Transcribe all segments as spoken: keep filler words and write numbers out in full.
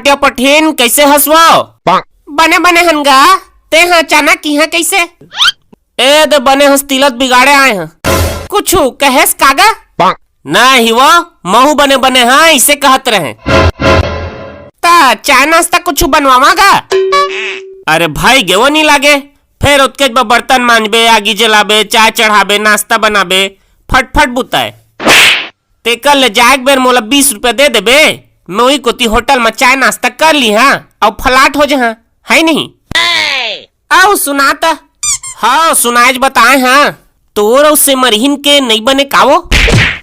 खटिया पठिन, कइसे हस वो? बने बने हन गा, तेंह अचानक इहाँ कइसे? ए दे बने हस, तिलत बिगाड़े आए हँव। कुछु कहेस का गा? नहीं वो, महूँ बने बने हँव, अइसे कहत रहेंव। त चाय नाश्ता कुछु बनवावां गा? अरे भई गे वो नइ लागे, फेर ओतकेच बर बर्तन मांजबे, आगी जलाबे, चाय चढ़ाबे, नाश्ता बनाबे, फटफट बुता ए। तेकर ले जाए के बेर मोला बीस रुपया दे देबे, मैं ओही कोती होटल म चाय नाश्ता कर लिहां अउ फलाट हो जहां, हइ नहीं? अउ सुना त। हव, सुनाएच बताए हँव, तोर अउ सेमरहिन के नइ बने का वो?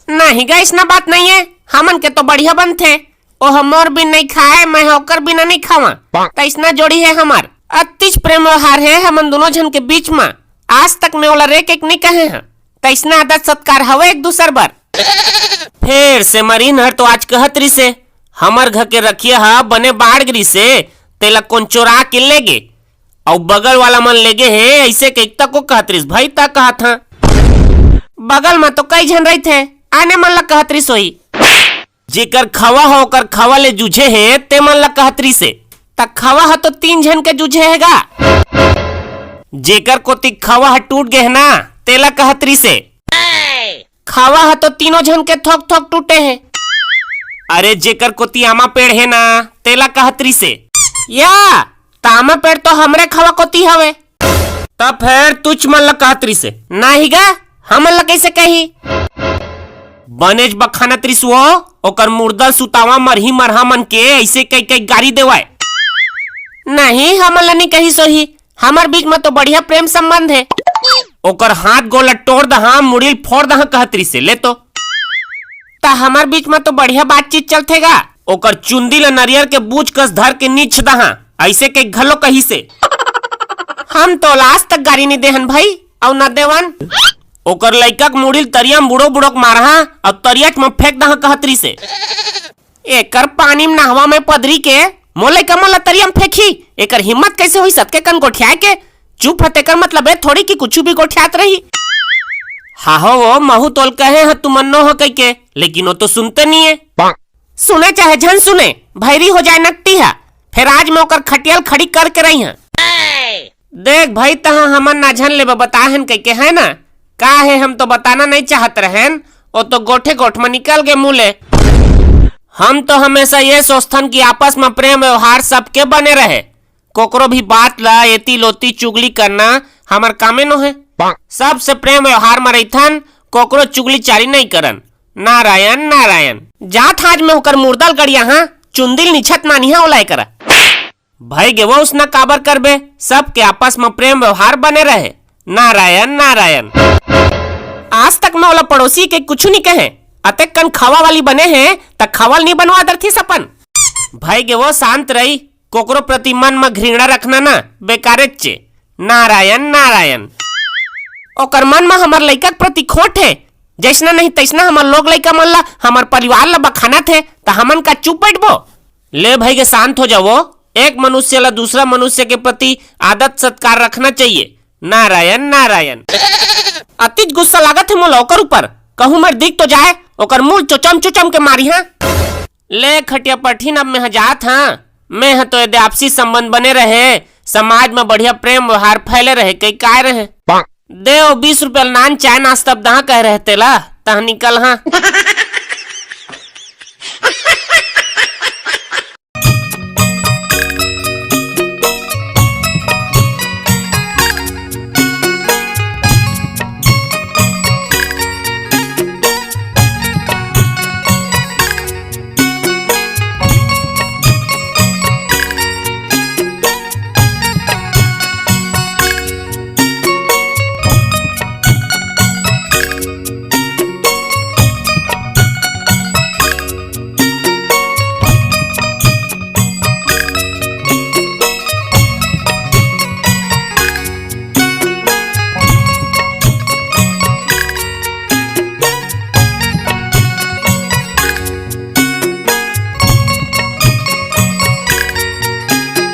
नहीं गा, अइसना बात नइ हे, हमन के तो बढ़िया बनथे। ओह मोर बिन नइ खाय, मैं ह ओकर बिना नइ खावां। त अइसना जोड़ी हे हमर, अतिच प्रेम व्यवहार हे हमन दूनों झन के बीच म। आज तक मैं ओला रे के नइ कहे हँव, त अइसना आदर सत्कार हवय एक दूसर बर। फेर सेमरहिन हर तो आज कहत रिहिसे, हमर घर के रखिया ह बने बाढ़ गे रिहिसे, तेला कोन चोरा के लेगे, अउ बगल वाला मन लेगे हे, अइसे कहिके तको कहत रिहिस। भई त कहत हँव, बगल म तो कई झन रहिथे, आने मन ला कहत रिहिस होही। जेकर खवा ह ओकर खवा ले जूझे हे, ते मन ला कहत रिहिसे। त खवा ह तो तीन झन के जूझे हे गा। जेकर कोती खवा ह टूट गे हे ना, तेला कहत रिहिसे। खवा ह तो तीनों झन के थोक थोक टूटे हे। अरे जेकर कोती आमा पेड़ हे ना, तेला कहत रिहिसे। या, त आमा पेड़ तो हमरे खवा कोती हवे। त फेर तुच मन ल कहत रिहिसे। नाही गा, हमन ल कइसे कही? बनेच बखानत रिहिस वो, ओकर मुर्दा ल सुतावा मरही मरहा मन के, अइसे कहि कहि गारी देवय। नहीं, हमन ल नइ कहिस होही, हमर बीच म तो बढ़िया प्रेम संबंध हे। ओकर हाथ गोड़ ल टोर दहां, मुड़ी ल फोर दहां कहत रिहिसे, ले तो। त हमर बीच म तो बढ़िया बातचीत चलथे गा। ओकर चुंदी ल नरियर के बूच कस धर के नीच दहां, अइसे कहि घलो कहिसे। हम तो ओला आज तक गारी नइ देहन भई, अउ न देवन। ओकर लइका के मुड़ी ल तरिया म बुड़ो बुड़ो के मारहां, अउ तरियाच म फेंक दहां कहत रिहिसे। एकर पानी म नहवा में पदरी के, मोर लइका मन ल तरिया म फेंकही, एकर हिम्मत कइसे होइस अतके कन गोठियाय के? चुप ह तेकर मतलब ए थोड़ी कि कुछु भी गोठियात रही। हाहो वो, महूं तोल कहे हंव तुमन नो हो कहिके, लेकिन वो तो सुनते नइ हे। सुने चाहे झन सुने, भैरी हो जाए नकटी ह, फेर आज मैं ओकर खटिया ल खड़ी करके रहिहंव। देख भई, तहां हमन ना झन लेबे बताए हन कहिके, है ना? का हे, हम तो बताना नइ चाहत रहेन, वो तो गोठे गोठ म निकल गे मुंह ले। हम तो हमेशा ये सोचथन कि आपस म प्रेम व्यवहार सबके बने रहे, कोकरो भी बात ला एती लोती चुगली करना हमर कामे नो हे। सबसे प्रेम व्यवहार म रहिथन, कोकरो चुगली चारी नइ करन। नारायण, नारायण। जात हंव आज मैं ओकर मुर्दा ल गड़ियाहां, चुंदी ल निछत मानिहां ओला एकरा। भई गे वो, उसना काबर करबे? सबके आपस म प्रेम व्यवहार बने रहे। नारायण, नारायण। आज तक मैं ओला पड़ोसी कहिके कुछु नइ कहे। अतेक कन खवा वाली बने हे, त खवा ल नइ बनवा डरतिस अपन। भई गे वो, शांत रही। कोकरो प्रति मन म घृणा रखना ना बेकारेच चे। नारायण, नारायण। ओकर मन म हमर लइका के प्रति खोट हे। जइसना नहीं तइसना हमर लोग लइका मन ला, हमर परिवार ला बखानत हे, त हमन का चुप बइठबो? ले भई गे, शांत हो जा वो। एक मनुष्य ला दूसरा मनुष्य के प्रति आदर सत्कार रखना चाहिए। नारायण, नारायण। अतिच गुस्सा लागत हे मोला ओकर ऊपर। कहूं मेर दिख तो जाए, ओकर मुंह चोचम चोचम के मारिहां। ले खटिया पठिन, अब मेंह जात हंव। मेंह तो एदे आपसी संबंध बने रहे, समाज म बढ़िया प्रेम व्यवहार फैले रहे, कहिके आय रहेंव। दे ओ बीस रुपया ल नान चाय नाश्ता दहां कहे रहे तेला, तहां निकल हंव।